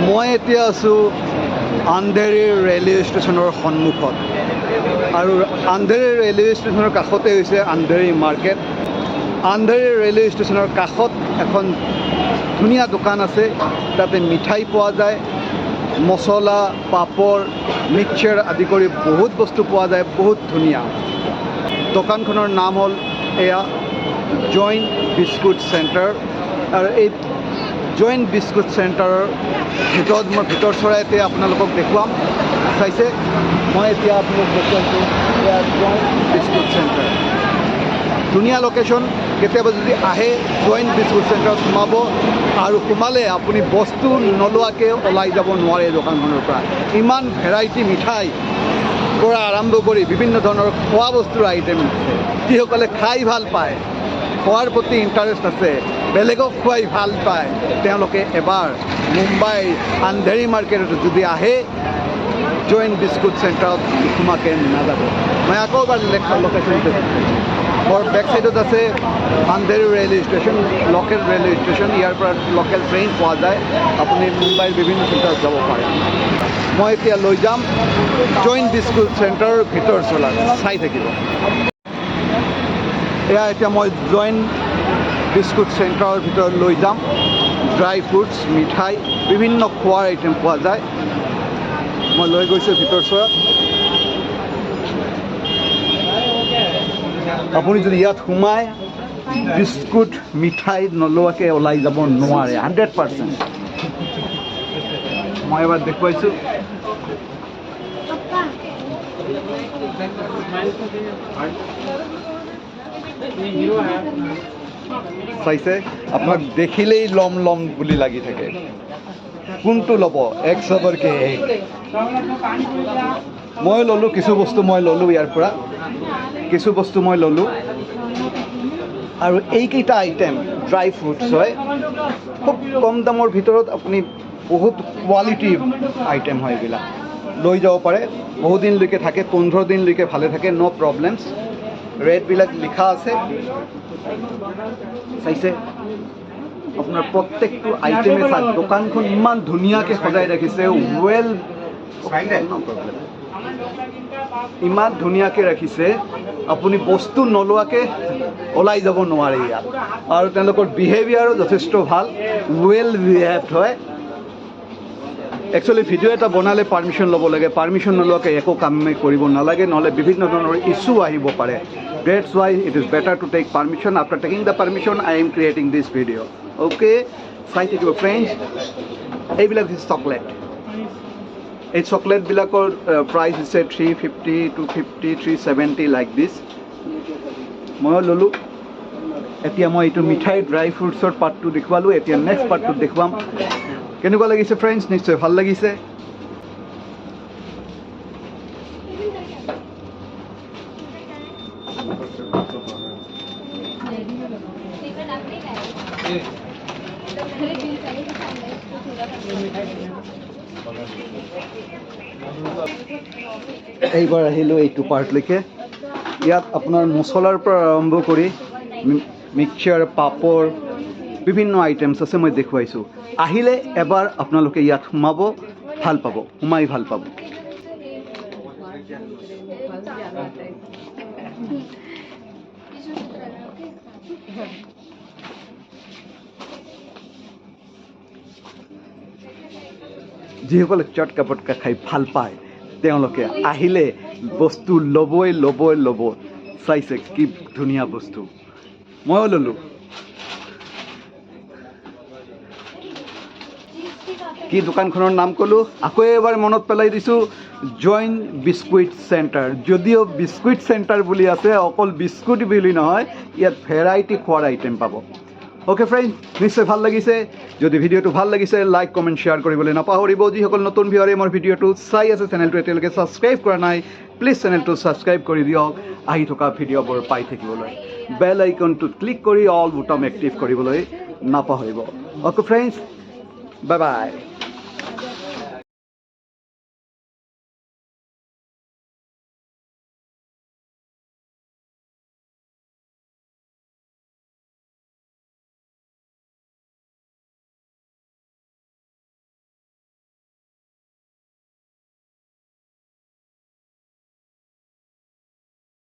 মই এতিয়া আছোঁ আন্ধেৰী ৰেলৱে ষ্টেচনৰ সন্মুখত আৰু আন্ধেৰী ৰেলৱে ষ্টেচনৰ কাষতে হৈছে আন্ধেৰী মাৰ্কেট। আন্ধেৰী ৰেলৱে ষ্টেচনৰ কাষত এখন ধুনীয়া দোকান আছে। তাতে মিঠাই পোৱা যায়, মছলা, পাপৰ, মিক্সচাৰ আদি কৰি বহুত বস্তু পোৱা যায়। বহুত ধুনীয়া দোকানখনৰ নাম হ'ল এয়া জৈন বিস্কুট চেণ্টাৰ। আৰু এই জৈন বিস্কুট চেণ্টাৰৰ ভিতৰত মই ভিতৰ চৰা এতিয়া আপোনালোকক দেখুৱাম। চাইছে, মই এতিয়া আপোনালোক দেখুৱাইছোঁ, এয়া জৈন বিস্কুট চেণ্টাৰ। ধুনীয়া লোকেশ্যন। কেতিয়াবা যদি আহে, জৈন বিস্কুট চেণ্টাৰত সোমাব আৰু সোমালে আপুনি বস্তু নোলোৱাকৈ ওলাই যাব নোৱাৰে দোকানখনৰ পৰা। ইমান ভেৰাইটি মিঠাই পৰা আৰম্ভ কৰি বিভিন্ন ধৰণৰ খোৱা বস্তুৰ আইটেম আছে। যিসকলে খাই ভাল পায়, খোৱাৰ প্ৰতি ইণ্টাৰেষ্ট আছে, বেলেগক খুৱাই ভাল পায়, তেওঁলোকে এবাৰ মুম্বাই আন্ধেৰী মাৰ্কেটত যদি আহে, জৈন বিস্কুট চেণ্টাৰত নোসোমোৱাকৈ নাযাব। মই আকৌ এবাৰ লোকেশ্যনটো, মোৰ বেক চাইডত আছে Andheri railway station, local railway station. ইয়াৰ পৰা লোকেল ট্ৰেইন পোৱা যায়। আপুনি মুম্বাইৰ বিভিন্ন চেণ্টাৰত যাব পাৰে। মই এতিয়া লৈ যাম জৈন বিস্কুট চেণ্টাৰৰ ভিতৰ চলাত, চাই থাকিব। এয়া এতিয়া মই জৈন বিস্কুট চেণ্টাৰৰ ভিতৰত লৈ যাম। ড্ৰাই ফ্ৰুটছ, মিঠাই, বিভিন্ন খোৱাৰ আইটেম পোৱা যায়। মই লৈ গৈছোঁ ভিতৰ চৰাত। আপুনি যদি ইয়াত সোমায়, বিস্কুট মিঠাই নোলোৱাকৈ ওলাই যাব নোৱাৰে, 100%। মই এবাৰ দেখুৱাইছোঁ। চাইছে, আপোনাক দেখিলেই ল'ম ল'ম বুলি লাগি থাকে। কোনটো ল'ব? এক চবৰকে এক। মই ল'লোঁ কিছু বস্তু, মই ল'লোঁ ইয়াৰ পৰা কিছু বস্তু মই ল'লোঁ। আৰু এইকেইটা আইটেম ড্ৰাই ফ্ৰুটছ হয়। খুব কম দামৰ ভিতৰত আপুনি বহুত কোৱালিটি আইটেম হয়। এইবিলাক লৈ যাব পাৰে, বহুত দিনলৈকে থাকে, 15 দিনলৈকে ভালে থাকে, ন' প্ৰব্লেমছ। ৰেটবিলাক লিখা আছে। চাইছে, আপোনাৰ প্ৰত্যেকটো আইটেমে চাওক। দোকানখন ইমান ধুনীয়াকৈ সজাই ৰাখিছে, ৱেল প্ৰব্লেম, ইমান ধুনীয়াকৈ ৰাখিছে, আপুনি বস্তু নোলোৱাকৈ ওলাই যাব নোৱাৰে ইয়াত। আৰু তেওঁলোকৰ বিহেভিয়াৰো যথেষ্ট ভাল, ৱেল বিহেভড হয়। একচুৱেলি ভিডিঅ' এটা বনালে পাৰ্মিশ্যন ল'ব লাগে। পাৰ্মিশ্যন নোলোৱাকৈ একো কামেই কৰিব নালাগে, নহ'লে বিভিন্ন ধৰণৰ ইছ্যু আহিব পাৰে। That's why it is better to take permission. After taking the permission, I am creating this video. Okay, চাই থাকিব ফ্ৰেণ্ডছ। এইবিলাক হৈছে চকলেট। এই চকলেটবিলাকৰ প্ৰাইচ হৈছে 350, 250, 370, like this. ময়ো ল'লোঁ। এতিয়া মই এইটো মিঠাই ড্ৰাই ফ্ৰুটছৰ পাৰ্টটো দেখুৱালোঁ। এতিয়া নেক্সট পাৰ্টটোত দেখুৱাম। কেনেকুৱা লাগিছে ফ্ৰেণ্ডছ? নিশ্চয় ভাল লাগিছে। এইবাৰ আহিলোঁ এইটো পাৰ্টলৈকে। ইয়াত আপোনাৰ মছলাৰ পৰা আৰম্ভ কৰি মিক্সচাৰ, পাপৰ, বিভিন্ন আইটেমছ আছে। মই দেখুৱাইছোঁ। আহিলে এবাৰ আপোনালোকে ইয়াত সোমাব, ভাল পাব, সোমাই ভাল পাব। যিসকলে চটকা পটকা খাই ভাল পায়, তেওঁলোকে আহিলে বস্তু ল'বই ল'বই ল'ব। চাইছে, কি ধুনীয়া বস্তু, ময়ো ল'লোঁ। কি দোকানখনৰ নাম ক'লোঁ? আকৌ এবাৰ মনত পেলাই দিছোঁ, জৈন বিস্কুইট চেণ্টাৰ। যদিও বিস্কুইট চেণ্টাৰ বুলি আছে, অকল বিস্কুট বুলি নহয়, ইয়াত ভেৰাইটি খোৱাৰ আইটেম পাব। অ'কে ফ্ৰেণ্ড, নিশ্চয় ভাল লাগিছে। যদি ভিডিঅ'টো ভাল লাগিছে, লাইক, কমেণ্ট, শ্বেয়াৰ কৰিবলৈ নাপাহৰিব। যিসকল নতুন ভিউৱাৰে মোৰ ভিডিঅ'টো চাই আছে, চেনেলটো এতিয়ালৈকে ছাবস্ক্ৰাইব কৰা নাই, প্লিজ চেনেলটো ছাবস্ক্ৰাইব কৰি দিয়ক আহি থকা ভিডিঅ'বোৰ পাই থাকিবলৈ। বেল আইকনটোত ক্লিক কৰি অল বুটাম এক্টিভ কৰিবলৈ নাপাহৰিব। Okay friends, bye bye.